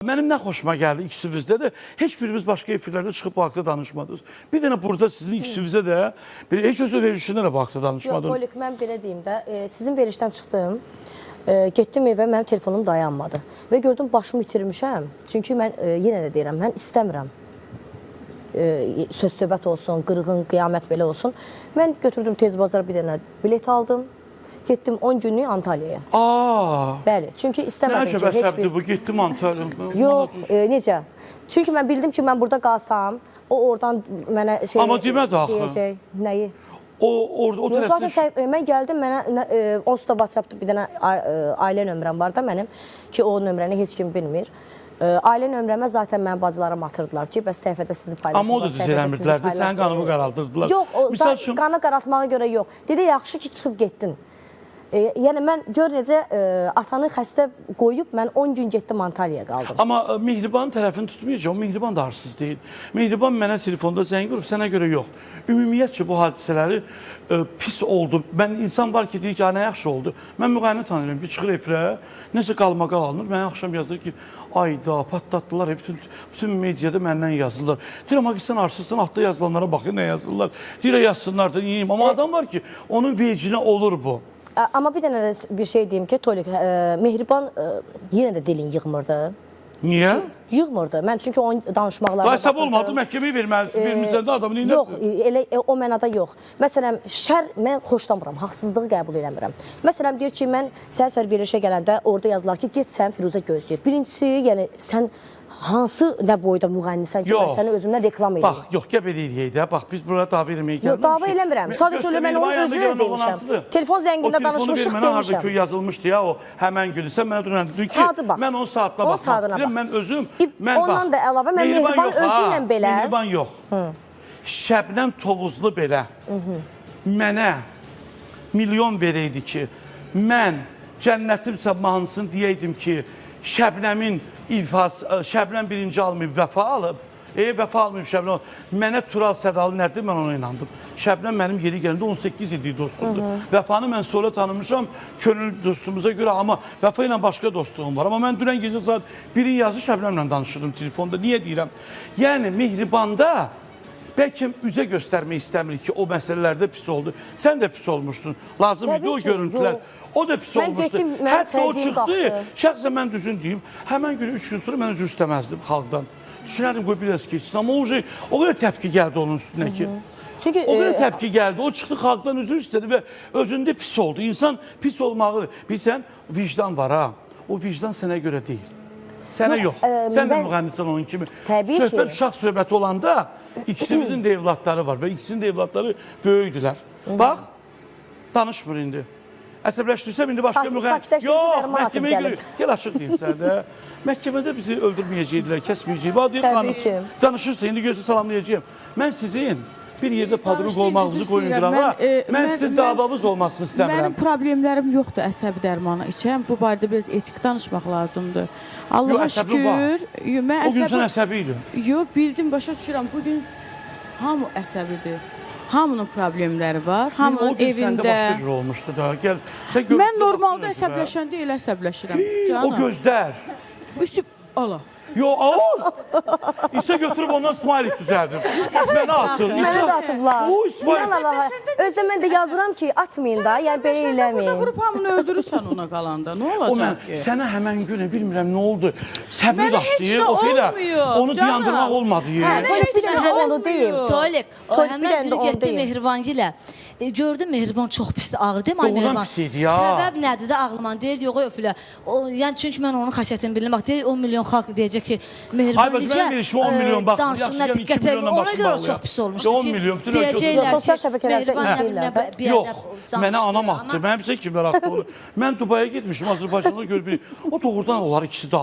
Mənim nə xoşuma gəldi ikisinizdə də, heç biriniz başqa efirlərdə çıxıb bu haqda danışmadınız. Bir dənə burada sizin ikisinizə də bir heç özü verilişində də bu haqda Yox, danışmadın. Tolik, mən belə deyim də, sizin verilişdən çıxdım, getdim evə, mənim telefonum dayanmadı. Və gördüm başımı itirmişəm. Çünki mən yenə də deyirəm, mən istəmirəm söz söhbət olsun, qırğın, qiyamət belə olsun. Mən götürdüm tez bazar bir dənə bilet aldım. Getdim 10 günlük Antalyaya. Aa, Bəli, çünki nə istəmədim əcəb ki, heç əsəbdir bir bu, getdim Antalyaya. Yox, necə? Çünki mən bildim ki, mən burada qalsam, o oradan mənə şey Amma demədi axı. deyəcək. Nəyi? O orada o Yox, zaten tərəfdə mən gəldim, mənə onsuz da WhatsApp-da bir dənə ailə nömrəm var da mənim ki, o nömrəni heç kim bilmir. Ailə nömrəmə zaten mənim bacılarım atırdılar ki, bəs səhifədə sizi paylaşırlar. Amma o da düz səhifədə sizi eləmirdilər də, sənin qanını qaraltırdılar. Yox, o Misal üçün- qanı qaraltmağa görə yox. Dedi, yaxşı ki, çıxıb getdin. Yəni mən gör necə atanı xəstə qoyub mən 10 gün getdim Antalyaya qaldım. Amma Mehriban tərəfini tutmayacağam. Mehriban da arsız deyil. Mehriban mənə telefonda zəng vurub, sənə görə yox. Ümumiyyətcə bu hadisələri pis oldu. Mən insan var ki, deyir ki, "Ay, nə yaxşı oldu." Mən müğənni tanıyıram ki, çıxır efirə, nəsə qalmaqal alınır. Mənə axşam yazır ki, ayda patlatdılar, bütün mediada məndən yazırlar. Deyirəm, axı sən arsızsan, altda yazılanlara baxın nə yazırlar. Deyirəm, yazsınlar da, neyim? Amma adam var ki, onun vecinə olur bu. Amma bir dənə də bir şey deyim ki, Tolik, Mehriban yenə də dilin yığmırdı. Niyə? Yığmırdı. Mən çünki onun danışmaqlarına Daha hesab baxırdım. olmadı, məhkəməyə verməlisin, vermirsən də adamı Yox, neynərsin? elə o mənada yox. Məsələn, şər mən xoşlamıram, haqsızlığı qəbul eləmirəm. Məsələn, deyir ki, mən səhər-səhər verilişə gələndə orada yazılar ki, get sən Firuzə gözləyir. Birincisi, yəni sən hansı nə boyda müğənnisən ki, Yox. mən səni özümdən reklam eləyim. Bax, yox, gəl belə eləyək də. Bax, biz bura dava eləməyə gəlməmişik. Yox, dava eləmirəm. Sadəcə elə mən onun özünə də demişəm. Telefon zəngində danışmışıq Harda demişəm. ki yazılmışdı ya o həmən günü. Sən mənə dünən dedin ki, Saatı bax. mən onun saatına Onun baxmaq saatına istəyirəm. bax. Mən özüm, mən Ondan bax, da əlavə mən Mehriban yox, ha, özü ilə belə- Mehriban yox. Şəbnəm Tovuzlu belə mənə milyon verəydi ki, mən cənnətimsə mahnısını deyəydim ki, Şəbnəmin ifası, Şəbnəm birinci almayıb, Vəfa alıb. Vəfa almayıb Şəbnəm. Mənə Tural Sədalı nədir, mən ona inandım. Şəbnəm mənim yeri gələndə 18 illik dostumdur. Vəfanı mən sonra tanımışam, könül dostumuza görə, amma Vəfa ilə başqa dostluğum var. Amma mən dünən gecə saat 1-in yazı Şəbnəmlə danışırdım telefonda. Niyə deyirəm? Yəni Mehribanda bəlkə üzə göstərmək istəmir ki, o məsələlərdə pis oldu. Sən də pis olmuşdun. Lazım Təbii idi o ki, görüntülər. yox. O da pis Mən olmuşdu. getdim, mənim Hətta o təzyiqim çıxdı. qalxdı. Şəxsən mən düzün deyim, həmən günü 3 gün sonra mən üzr istəməzdim xalqdan. Düşünərdim qoy biraz keçsin. Amma o qədər təpki gəldi onun üstünə ki. Çünki O qədər təpki gəldi. O çıxdı xalqdan üzr istədi və özündə pis oldu. İnsan pis olmağı, bilsən, vicdan var ha. O vicdan sənə görə deyil. Sənə yox. Sən də müğənnisən onun kimi. Təbii ki. Söhbət uşaq söhbəti olanda ikisimizin də evladları var və ikisinin də evladları böyükdülər. Bax, danışmır indi. Əsəbləşdirsəm indi başqa müğənni. Sakitləşdirici Yox, dərman atıb məhkəməyə gəlib. görə. Gəl açıq deyim sənə də. Məhkəmədə bizi öldürməyəcəkdilər, kəsməyəcəkdilər. Bax, deyir Təbii xanım, ki. danışırsa indi gözü salamlayacağım. Mən sizin bir yerdə padruq Bağışlayın, olmağınızı üzr qoyun istəyirəm. qırağa. Mən, Mən sizin davamız olmasını istəmirəm. Mənim problemlərim yoxdur əsəbi dərmanı içəm. Bu barədə biraz etik danışmaq lazımdır. Allaha Yox, əsəbi var. şükür. Yox, mən O gün sən əsəbi əsəbi idin. Yox, bildim, başa düşürəm. Bu gün hamı əsəbidir. Hamının problemləri var. Hamının O gün səndə evində. başqa cür olmuşdu da. Gəl, sən görüntüdə Mən normalda baxdın özünə. əsəbləşəndə elə əsəbləşirəm. O Canım. gözlər. Üstü Allah. Yo, o. İsa götürüb ondan smiley düzəldib. Mənə atır. Mənə də atıblar. O İsmail. İnan Allaha. Özdə mən də yazıram ki, atmayın da, yəni belə Burada eləməyin. vurub hamını öldürürsən ona qalanda. Nə O mən olacaq ki? sənə həmən günü bilmirəm nə oldu. Səbri Mənə daşdı. heç nə O felə. olmuyor, Onu canım. dayandırmaq olmadı. Mənə Tolik, heç bir dənə nə onu deyim. olmuyor. Tolik, o Tolik, bir həmən dənə də günü onu getdi deyim. Mehribangilə. Gördüm Mehriban çox pisdir, ağır deyim ay Doğrudan Mehriban. pis idi ya. Səbəb nədir də ağlaman? Deyir yox öflə. O yəni çünki mən onun xasiyyətini bilirəm. Bax deyir 10 milyon xalq deyəcək ki, Mehriban Ay bacı, necə mənim verişimə 10 milyon bax, danışığına yaxşı gəlin, 2 diqqət eləmir. milyondan Ona başım görə o bağlayaq. çox pis olmuşdu 10 ki, milyon, bütün ölkə deyəcəklər Sosial ki, şəbəkələrdə Mehriban nə bilim izləyirlər nə də. biədəb Yox, mənə danışdı, anam atdı. amma- Mənə bilsə kimlər atdı onu. Mən Dubaya getmişdim, Azərbaycanda gör bir. O doğrudan onlar ikisi dava